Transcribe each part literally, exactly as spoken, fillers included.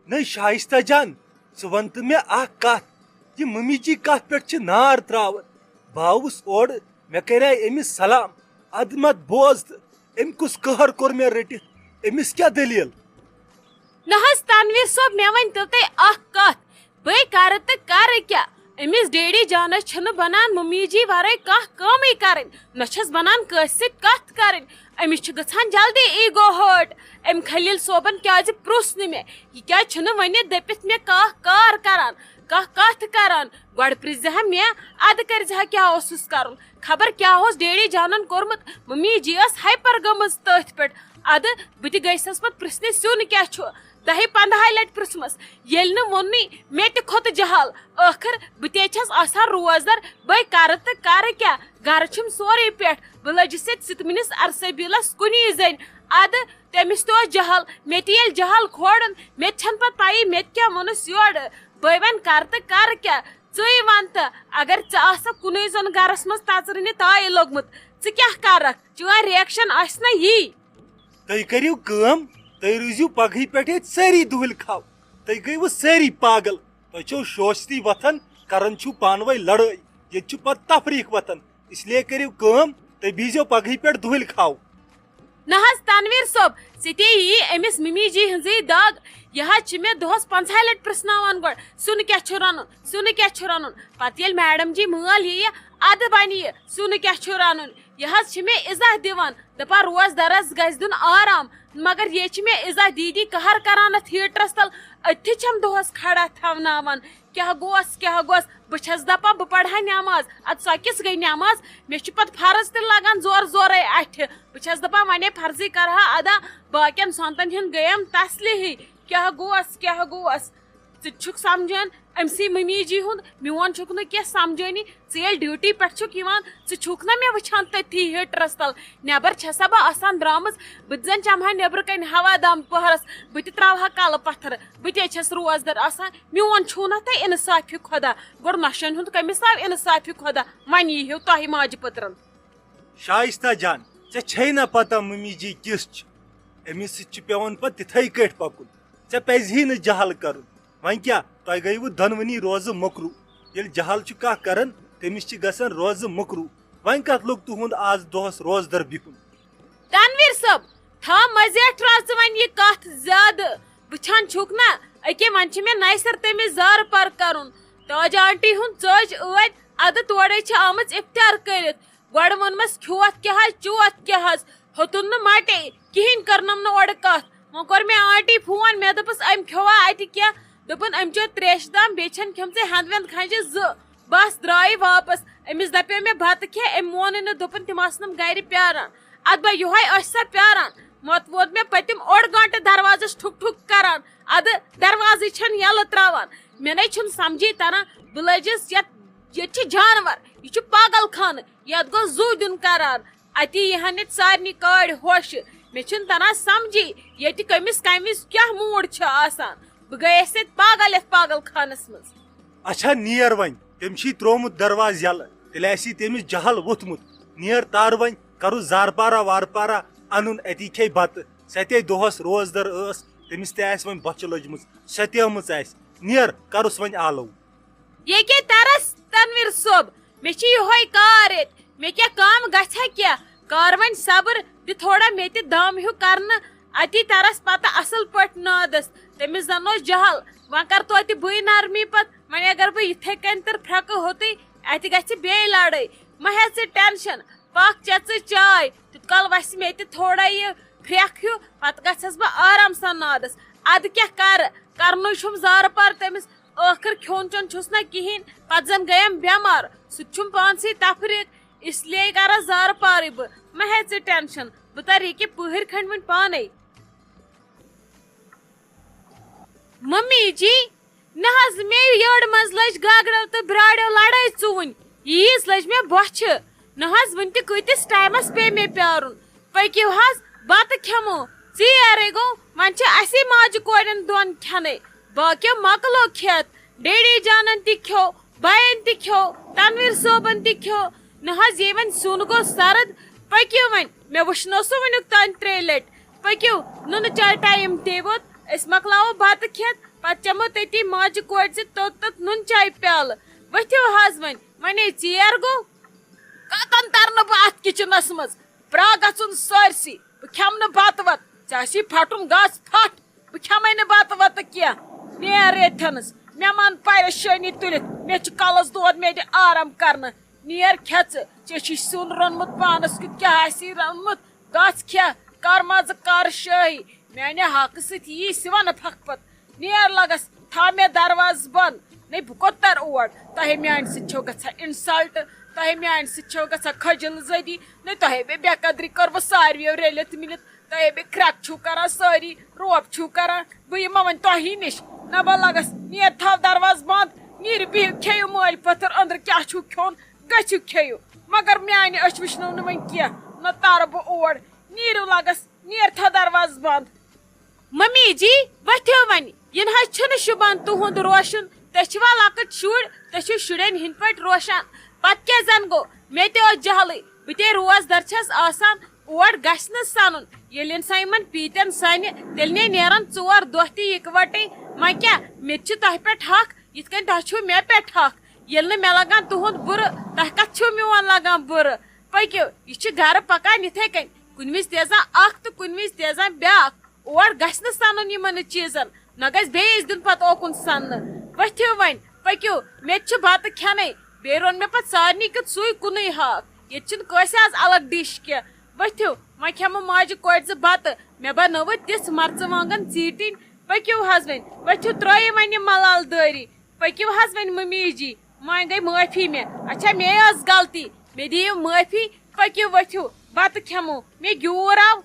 نٔے شائستہ جان، ژٕ وَن تہٕ مےٚ اَکھ کَتھ، یہِ مٔمی جی کَتھ پٮ۪ٹھ چھِ نار ترٛاوان؟ بہٕ آوُس اورٕ، مےٚ کَرے أمِس سلام، اَدٕ مَتہٕ بوز تہٕ أمۍ کُس قہر کوٚر مےٚ رٔٹِتھ؟ أمِس کیٛاہ دٔلیٖل؟ نہ حظ تنویر صٲب، مےٚ ؤنۍ تو تُہۍ اَکھ کَتھ، بہٕ کَرٕ تہٕ کَرٕ کیٛاہ؟ أمِس ڈیڈی جانس چھُنہٕ بنان ممی جی ورٲے کانٛہہ کٲمٕے کرٕنۍ، نہ چھَس بنان کٲنٛسہِ سۭتۍ کتھ کرٕنۍ۔ أمِس چھُ گژھان جلدی ایٖگو ہٲرٹ۔ أمۍ خلیل صٲبن کیٛازِ پرُژھ نہٕ مےٚ، یہِ کیٛازِ چھُنہٕ وۄنۍ دٔپِتھ مےٚ کانٛہہ کار کران، کانٛہہ کتھ کران؟ گۄڈٕ پرژھزِ ہا مےٚ، ادٕ کرزِ ہا کیٛاہ اوسُس کرُن۔ خبر کیٛاہ اوس ڈیڈی جانن کوٚرمُت، ممی جی ٲس ہایپر گٔمٕژ تٔتھۍ پٮ۪ٹھ۔ ادٕ بہٕ تہِ گٔیسَس پتہٕ پرژھنہِ سیُن کیٛاہ چھُ۔ دَہہِ پنٛدہَے لَٹہِ پرٛژھمَس، ییٚلہِ نہٕ ووٚننُے، مےٚ تہِ کھوٚت جہل۔ ٲخٕر بہٕ تے چھَس آسان روزدَر، بٔے کَرٕ تہٕ کَرٕ کیٛاہ؟ گَرٕ چھُم سورُے پٮ۪ٹھ۔ بہٕ لٔجِس ییٚتہِ سِتمِنِس ارسبیٖلَس کُنی زٔنۍ۔ اَدٕ تٔمِس تہِ اوس جہل، مےٚ تہِ ییٚلہِ جہل کھورُن، مےٚ تہِ چھَنہٕ پَتہٕ پَیی مےٚ تہِ کیٛاہ ووٚنُس یورٕ۔ بٔے وۄنۍ کَرٕ تہٕ کَرٕ کیٛاہ؟ ژٕے وَن تہٕ، اگر ژٕ آسَکھ کُنُے زوٚن گَرَس منٛز تَژرٕنہِ تایہِ لوٚگمُت، ژٕ کیٛاہ کَرَکھ؟ چٲنۍ ریکشن آسہِ نہ یی۔ تُہۍ کٔرِو کٲم، تُہۍ روٗزِو پگہٕے پٮ۪ٹھ ییٚتہِ سٲری دُہٕلۍ کھاو۔ تُہۍ گٔیوٕ سٲری پاگل۔ تۄہہِ چھو شوشتی وۄتھان، کران چھِو پانہٕ ؤنۍ لڑٲے۔ ییٚتہِ چھُ پتہٕ تفریٖق وۄتھان۔ اس لیے کٔرِو کٲم، تُہۍ بیٖزیو پگہٕے پٮ۪ٹھ دُہٕلۍ کھاو۔ نہ حظ تنویر صٲب، ژےٚ تے یی أمِس ممی جی ہٕنٛزٕے دگ۔ یہِ حظ چھِ مےٚ دۄہس پنٛژاہہِ لٹہِ پرٛژھناوان گۄڈٕ، سیُن کیٛاہ چھُ رنُن، سیُن کیٛاہ چھُ رنُن؟ پتہٕ ییٚلہِ میڈم جی مٲل یِیہِ، ادٕ بنہِ یہِ، سیُن کیٛاہ چھُ رنُن؟ یہِ حظ چھِ مےٚ عزت دِوان۔ دپان روزدرس گژھِ دیُن آرام، مگر یے چھِ مےٚ عزت دیٖدی قہر کران اتھ ہیٹرس تل، أتھی چھم دۄہس کھڑا تھاوناوان۔ کیٛاہ گوس، کیٛاہ گوس؟ بہٕ چھس دپان بہٕ پرٕ ہا نٮ۪ماز، ادٕ سۄ کِژھ گٔے نٮ۪ماز؟ مےٚ چھُ پتہٕ فرض تہِ لگان زورٕ زورے اتھِ۔ بہٕ چھس دپان ونے فرضٕے کرٕ ہا ادا، باقین سونتن ہُنٛد گٔیم تسلی ہی۔ کیٛاہ گوس، کیٛاہ گوس؟ ژٕ تہِ چھُکھ سمجھان أمۍ سٕے مٔمی جی ہُنٛد، میون چھُکھ نہٕ کینٛہہ سمجھٲنی۔ ژٕ ییٚلہِ ڈیوٹی پٮ۪ٹھ چھُکھ یِوان، ژٕ چھُکھ نہ مےٚ وٕچھان تٔتھی ہیٹرس تل؟ نٮ۪بر چھسا بہٕ آسان درامٕژ؟ بہٕ تہِ زن چمہٕ ہا نٮ۪برٕ کنۍ ہوا دم پٔہرس، بہٕ تہِ تراوٕ ہا کلہٕ پتھر۔ بہٕ تہِ چھس روزدر آسان، میون چھُو نہ تۄہہِ انصافی خۄدا؟ گۄڈٕ نۄشن ہُنٛد کٔمِس آو انصافی خۄدا؟ وۄنۍ یی ہیو تۄہہِ ماجہِ پٔترن۔ شائستہ جان، ژےٚ چھے نہ پتہ ممی جی کِژھ چھِ؟ أمِس سۭتۍ چھُ پٮ۪وان پتہٕ تِتھے کٲٹھۍ پکُن۔ ژےٚ پزِ ہی نہٕ جہل کرُن۔ وۄنۍ کیٛاہ، تۄہہِ گٔیوٕ دۄنوٕنی روزٕ مۄکروٗ۔ ییٚلہِ جہل چھُ کانٛہہ کران، تٔمِس چھِ گژھان روزٕ مۄکروٗ۔ وۄنۍ کتھ لوٚگ تُہُنٛد آز دۄہس روزدر بِہُن؟ تنویر صٲب، تھاو مزیٹھ راو ژٕ وۄنۍ یہِ کتھ زیادٕ۔ وٕچھان چھُکھ نا، أکے وۄنۍ چھِ مےٚ نَیہِ سرٕ تٔمِس زارٕ پار کرُن۔ تاج آنٹی ہُنٛد ژٔج ٲدۍ، ادٕ تورے چھِ آمٕژ افطار کٔرِتھ۔ گۄڈٕ ووٚنمس، کھیوتھ کیٛاہ حظ، چوتھ کیٛاہ حظ؟ ہیوٚتُن نہٕ مٹے، کِہیٖنۍ کٔرنم نہٕ اورٕ کتھ۔ وۄنۍ کوٚر مےٚ آنٹی فون، مےٚ دوٚپُس، أمۍ کھیوٚوا اتہِ کینٛہہ؟ دوٚپُن، أمۍ چیوٚو تریشہِ دام، بیٚیہِ چھَنہٕ کھیوٚمژٕے ہٮ۪نٛد وٮ۪نٛد کھنٛجہِ زٕ۔ بس درٛایہِ واپس۔ أمِس دپیو مےٚ بتہٕ کھےٚ، أمۍ مونُے نہٕ، دوٚپُن، تِم آسنم گرِ پیاران۔ ادٕ بہٕ یِہوٚے ٲسۍ سا پیاران، مت ووت مےٚ پٔتِم اوٚڑ گٲنٛٹہٕ دروازس ٹھُک ٹھُک کران، ادٕ دروازٕے چھَنہٕ یَلہٕ ترٛاوان۔ مےٚ نے چھُنہٕ سمجھی تران، بہٕ لٔجِس یتھ، ییٚتہِ چھِ جانور، یہِ چھُ پاگل خانہٕ، یتھ گوٚو زُو دیُن قرار۔ اتی یِہن ییٚتہِ سارنٕے کٲڑۍ ہوشہِ۔ مےٚ چھُنہٕ تران سمجھی، ییٚتہِ کٔمِس کمہِ وِزِ کیٛاہ موٗڈ چھُ آسان۔ بہٕ گٔیَس ییٚتہِ پاگل یتھ پاگل خانس منٛز۔ اچھا نیر وۄنۍ، تٔمۍ چھُے ترٛوومُت دروازٕ یَلہٕ، تیٚلہِ آسی تٔمِس جہل ووٚتھمُت۔ نیر تر وۄنۍ، کرو زارپارا وارپارا، انُن اتی کھیٚیہِ بتہٕ۔ سۄ تے دۄہس روزدر ٲس، تٔمِس تہِ آسہِ وۄنۍ بۄچھِ لٔجمٕژ، سۄ تہِ آمٕژ آسہِ۔ نیر، کرُس وۄنۍ آلو۔ ییٚکے ترس تنویر صٲب، مےٚ چھِ یِہوٚے کار ییٚتہِ، مےٚ کیٛاہ کٲم گژھِ ہا کیٛاہ؟ کر وۄنۍ صبر، دِ تھوڑا مےٚ تہِ دم ہیوٗ کرنہٕ، اتی ترس پتہٕ اصل پٲٹھۍ نادس۔ تٔمِس زن اوس جہل، وۄنۍ کر توتہِ بٕے نرمی پتہٕ، وۄنۍ اگر بہٕ یِتھے کٔنۍ تہٕ پھرٛکہٕ ہوٚتُے، اتہِ گژھِ بیٚیہِ لڑٲے۔ مہ ہےٚ ژٕ ٹینشن، پکھ چےٚ ژٕ چاے، تیوٗت کال وسہِ مےٚ تہِ تھوڑا یہِ پھرٛکھ ہیوٗ، پتہٕ گژھس بہٕ آرام سان نادس۔ ادٕ کیٛاہ کرٕ، کرنُے چھُم زارٕ پار تٔمِس۔ ٲخٕر کھیوٚن چیوٚن چھُس نہ کِہیٖنۍ، پتہٕ زن گٔیم بٮ۪مار، سُہ تہِ چھُم پانسٕے تفریٖق، اس لیے کرس زارٕ پارٕے بہٕ۔ مہ ہےٚ ژٕ ٹینشن، بہٕ ترٕ ییٚکیٛاہ پٕہٕرۍ کھنٛڈۍ وٕنۍ پانے۔ ممی جی، نہ حظ، مے یٔڑ منٛز لٔج گاگرو تہٕ براڑیو لڑٲے ژوٗنۍ، ییٖژ لٔج مےٚ بۄچھِ۔ نہ حظ، وٕنہِ تہِ کۭتِس ٹایمس پیٚیہِ مےٚ پیارُن؟ پٔکِو حظ، بتہٕ کھٮ۪مو۔ ژیرے گوٚو، وۄنۍ چھِ اسی ماجہِ کورٮ۪ن دۄن کھٮ۪نَے۔ باقیو مۄکلو کھٮ۪تھ۔ ڈیڈی جانن تہِ کھیوٚو، بین تہِ کھیوٚو، تنویر صٲبن تہِ کھیوٚو۔ نہ حظ، یے وۄنۍ سیُن گوٚو سرد۔ پٔکِو وۄنۍ، مےٚ وٕچھنو سُہ وٕنیُک تام ترٛیٚیہِ لٹہِ۔ پٔکِو، نُنہٕ چاے ٹایم تہِ ووت، أسۍ مۄکلاوو بتہٕ کھٮ۪تھ، پتہٕ چٮ۪مو تٔتی ماجہِ کورِ زِ توٚت توٚت نُن چاے پیالہٕ۔ ؤتھِو حظ وۄنۍ، وۄنۍ ہے ژیر گوٚو۔ کتن ترنہٕ بہٕ اتھ کچنس منٛز؟ برا گژھُن سٲرسٕے۔ بہٕ کھٮ۪مہٕ نہٕ بتہٕ وتہٕ۔ ژےٚ آسی پھٹُن گس پھٹ۔ بہٕ کھٮ۪مے نہٕ بتہٕ وتہٕ کینٛہہ۔ نیر ییٚتھٮ۪نس۔ مےٚ مان پریشٲنی تُلِتھ۔ مےٚ چھُ کلس دود، مےٚ دِ آرام کرنہٕ۔ نیر کھےٚ ژٕ۔ ژےٚ چھُے سیُن روٚنمُت پانس کیُتھ، کیٛاہ آسی روٚنمُت؟ گژھ کھےٚ، کر مزٕ، کر شٲہی۔ میانہِ حقہٕ سۭتۍ یی سِوَنہٕ پھکھ پتہٕ۔ نیر لگس، تھاو مےٚ دروازٕ بنٛد۔ نے بہٕ کوٚت تر اور؟ تۄہے میانہِ سۭتۍ چھو گژھان insult، تۄہے میانہِ سۭتۍ چھو گژھان خجل زدی۔ نے تۄہے مےٚ بے قدری کٔروٕ ساروِیو رٔلِتھ مِلِتھ۔ تۄہے مےٚ کرٛٮ۪کھ چھِو کران سٲری، روب چھِو کران۔ بہٕ یِمہ وۄنۍ تۄہی نِش۔ نہ بہٕ لگس، نیر تھاو دروازٕ بنٛد۔ نیٖرِو بِہِو کھیٚیِو مٲلۍ پٔتھٕر أنٛدرٕ کیٛاہ چھُو کھیوٚن، گٔژھِو کھیٚیِو۔ مگر میانہِ أچھ وٕچھنو نہٕ وۄنۍ کینٛہہ، نہ ترٕ بہٕ اور۔ نیٖرِو لگس، نیر تھاو دروازٕ بنٛد۔ ممی جی، ؤتھِو وۄنۍ، یہِ نہ حظ چھُنہٕ شوٗبان تُہُنٛد روشُن۔ تُہۍ چھِوا لۄکٕٹۍ شُرۍ؟ تُہۍ چھِو شُرٮ۪ن ہِنٛدۍ پٲٹھۍ روشان۔ پتہٕ کیٛاہ زن گوٚو؟ مےٚ تہِ اوس جہلٕے، بہٕ تے روزدر چھَس آسان، اور گژھِ نہٕ سنُن۔ ییٚلہِ اِنسان یِمن پیٖتٮ۪ن سنہِ، تیٚلہِ نے نیرن ژور دۄہ تہِ یِکوٹے۔ وۄنۍ کیٛاہ، مےٚ تہِ چھِ تۄہہِ پٮ۪ٹھ حق، یِتھ کٔنۍ تۄہہِ چھُو مےٚ پٮ۪ٹھ حق۔ ییٚلہِ نہٕ مےٚ لگان تُہُنٛد بُرٕ، تۄہہِ کتھ چھُو میون لگان بُرٕ؟ پٔکِو، یہِ چھِ گرٕ پکان یِتھے کٔنۍ، کُنہِ وِزِ تیزان اکھ تہٕ کُنہِ وِزِ تیزان بیٛاکھ۔ اور گژھِ نہٕ سنُن یِمن چیٖزن، نہ گژھِ بیٚیہِ أسۍ دیُن پتہٕ اوکُن سننہٕ۔ ؤتھِو وۄنۍ، پٔکِو، مےٚ تہِ چھِ بتہٕ کھٮ۪نَے۔ بیٚیہِ روٚن مےٚ پتہٕ سارنٕے کیُتھ سُے کُنُے ہاکھ۔ ییٚتہِ چھِنہٕ کٲنٛسہِ آز الگ ڈِش کینٛہہ۔ ؤتھِو، وۄنۍ کھٮ۪مو ماجہِ کورِ زٕ بتہٕ۔ مےٚ بنٲوٕ تِژھ مرژٕوانٛگن ژیٖٹِنۍ۔ پٔکِو حظ وۄنۍ، ؤتھِو، ترٲیِو وۄنۍ یہِ ملال دٲری۔ پٔکِو حظ وۄنۍ ممی جی، وۄنۍ گٔے معٲفی مےٚ۔ اچھا، مے ٲس غلطی، مےٚ دِیِو معٲفی۔ پٔکِو ؤتھِو، بتہٕ کھٮ۪مو، مےٚ گیوٗر آو۔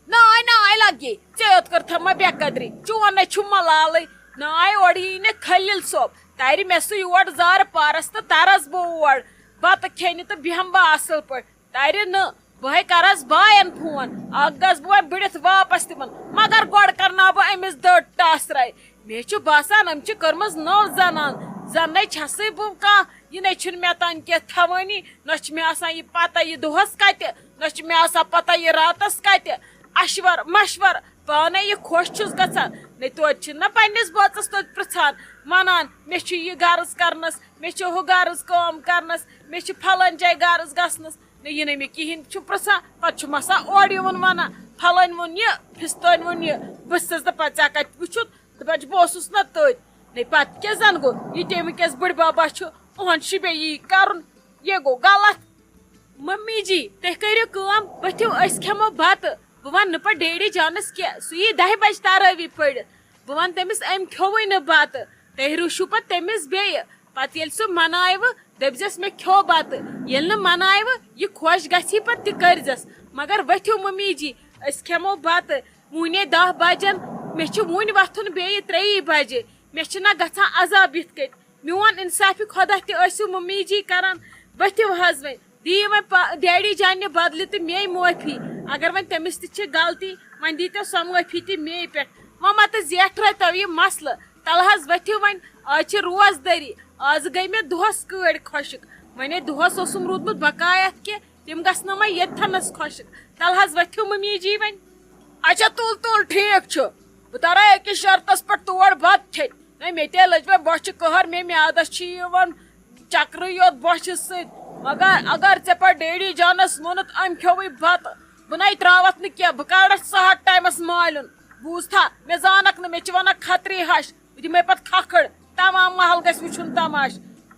ناے ناے لگے، ژےٚ یوت کٔرتھا مےٚ بے قدری۔ چون نے چھُ ملالٕے۔ ناے اورٕ یی نہٕ خلیل صٲب۔ ترِ مےٚ سُہ یور زارٕ پارس تہٕ ترس بہٕ اور۔ بتہٕ کھیٚنہِ تہٕ بیٚہمہٕ بہٕ اصل پٲٹھۍ۔ ترِ نہٕ۔ بہٕ ہے کرس باین فون۔ اکھ گژھٕ بہٕ وۄنۍ بٔڑِتھ واپس تِمن۔ مگر گۄڈٕ کرناو بہٕ أمِس دٔٹ ٹاسراے۔ مےٚ چھُ باسان أمۍ چھِ کٔرمٕژ نٔو زنان۔ زن نے چھسٕے بہٕ کانٛہہ۔ یہِ نے چھُنہٕ مےٚ تام کینٛہہ تھاوٲنی۔ نہ چھِ مےٚ آسان یہِ پتہ یہِ دۄہس کتہِ، نہ چھِ مےٚ آسان پتہ یہِ راتس کتہِ۔ اشور مشور، پانے یہِ خۄش چھُس گژھان۔ نے توتہِ چھِنہٕ نہ پننِس بٲژس توتہِ پرژھان، ونان، مےٚ چھُ یہِ غرض کرنس، مےٚ چھُ ہُہ غرض کٲم کرنس، مےٚ چھُ پھلٲنۍ جایہِ غرض گژھنس۔ نے یہِ نے مےٚ کہیٖنۍ چھُ پرژھان، پتہٕ چھُ مسا اورٕ یِوان ونان، پھلٲنۍ ووٚن یہِ، فستٲنۍ ووٚن یہِ۔ بہٕ چھَسس دپان، ژےٚ کتہِ وُچھُتھ؟ دپان چھِ، بہٕ اوسُس نہ تٔتۍ۔ نے پتہٕ کیٛاہ زن گوٚو، یہِ تہِ وٕنکیٚس بٔڑۍ ببا چھُ، اُہُنٛد چھُ بیٚیہِ یی کرُن۔ یہِ گوٚو غلط۔ ممی جی، تُہۍ کٔرِو کٲم، ؤتھِو، أسۍ کھٮ۪مو بتہٕ۔ بہٕ ونہٕ نہٕ پتہٕ ڈیڈی جانس کینٛہہ، سُہ یی دَہہِ بجہِ تراوی پٔرِتھ۔ بہٕ ونہٕ تٔمِس، أمۍ کھیوٚوُے نہٕ بتہٕ۔ تُہۍ روٗشِو پتہٕ تٔمِس بیٚیہِ۔ پتہٕ ییٚلہِ سُہ مناوٕ، دٔپزٮ۪س، مےٚ کھیوٚو بتہٕ۔ ییٚلہِ نہٕ مناوٕ، یہِ خۄش گژھی پتہٕ تہِ کٔرزٮ۪س۔ مگر ؤتھِو ممی جی، أسۍ کھٮ۪مو بتہٕ۔ وُنے دَہ بجن، مےٚ چھُ وُنہِ وۄتھُن بیٚیہِ ترٛیٚیی بجہِ۔ مےٚ چھُنہ گژھان عذاب یِتھ کٔنۍ۔ میون انصافِ خۄدا تہِ ٲسِو ممی جی کران۔ ؤتھِو حظ وۄنۍ، دِیِو وۄنۍ پا-، ڈیڈی جانہِ بدلہِ تہٕ میے معٲفی۔ اگر وۄنۍ تٔمِس تہِ چھِ غلطی، وۄنۍ دیٖتو سۄ معٲفی تہِ میے پٮ۪ٹھ۔ وۄنۍ ما تہٕ زیٹھرٲے تو یہِ مسلہٕ۔ تلہٕ حظ ؤتھِو وۄنۍ، آز چھِ روزدٲری۔ آز گٔے مےٚ دۄہس کٲڑۍ خۄشٕک۔ وۄنۍ ہے دۄہس اوسُم روٗدمُت بقایت کہِ تِم گژھنو مےٚ ییٚتھنس خۄشٕک۔ تلہٕ حظ ؤتھِو ممی جی وۄنۍ۔ اچھا تُل تُل، ٹھیٖک چھُ۔ بہٕ ترے أکِس شرطس پٮ۪ٹھ تور بتہٕ کھیٚنہِ۔ نہ، مےٚ تہِ لٔج وۄنۍ بۄچھِ قہر، مےٚ میادس چھِ یِوان چکرٕے یوت بۄچھِ سۭتۍ۔ مگر اگر ژےٚ پتہٕ ڈیڈی جانس ووٚنُتھ، أمۍ کھیوٚوٕے بتہٕ، بہٕ نے تراوتھ نہٕ کینٛہہ، بہٕ کڑتھ سہت ٹایمس مالیُن۔ بوٗزتھا، مےٚ زانکھ نہٕ، مےٚ چھِ ونان خطری ہش، بہٕ دِمے پتہٕ کھکھٕڑ، تمام محل گژھِ وٕچھُن تماش۔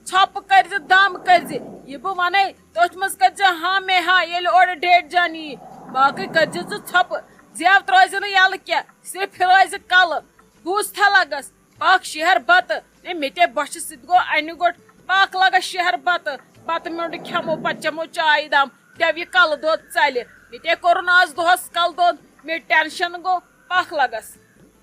ژھۄپہٕ کٔرزِ، دم کٔرزِ، یہِ بہٕ ونَے، تٔتھۍ منٛز کٔرزِ ہاں میں ہاں، ییٚلہِ اورٕ ڈیڈ جان یی۔ باقٕے کٔرزِ ژٕ ژھۄپہٕ، زیو ترٲیزِ نہٕ یلہٕ کینٛہہ، صرف پھِرٲیزِ کلہٕ۔ بوٗزتھا لگس، پکھ شہر بتہٕ۔ ہے، مےٚ تے بۄچھِ سۭتۍ گوٚو انہِ گوٚٹ۔ پکھ لگس شہر بتہٕ۔ بتہٕ میوٚنٛڈ کھٮ۪مو، پتہٕ چٮ۪مو چایہِ دام۔ دٮ۪و یہِ کلہٕ دود ژلہِ۔ مےٚ تے کوٚرُن آز دۄہس کلہٕ دود۔ مےٚ ٹینشن گوٚو۔ پکھ لگس۔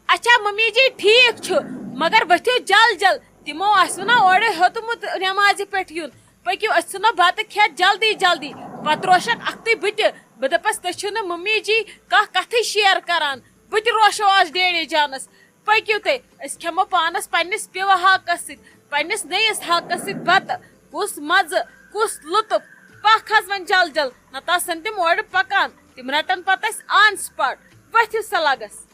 اچھا ممی جی، ٹھیٖک چھُ، مگر ؤتھِو جل جل۔ تِمو آسِوٕ نا اورے ہیوٚتمُت نٮ۪مازِ پٮ۪ٹھ یُن۔ پٔکِو، أسۍ ژھٕنو بتہٕ کھٮ۪تھ جلدی جلدی۔ پتہٕ روشکھ اکھتُے بہٕ تہِ۔ بہٕ دپس، تُہۍ چھِو نہٕ ممی جی کانٛہہ کتھٕے شیر کران۔ بہٕ تہِ روشو آز ڈیڈی جانس۔ پٔکِو تُہۍ، أسۍ کھٮ۪مو پانس پننِس پیوٕ ہاکس سۭتۍ، پننِس نٔیِس ہاکس سۭتۍ بتہٕ۔ کُس مزٕ، کُس لطف۔ پکھ حظ وۄنۍ جل جل، نتہٕ آسن تِم اورٕ پکان، تِم رٹن پتہٕ اسہِ آن سپاٹ۔ ؤتھِو سا لگس۔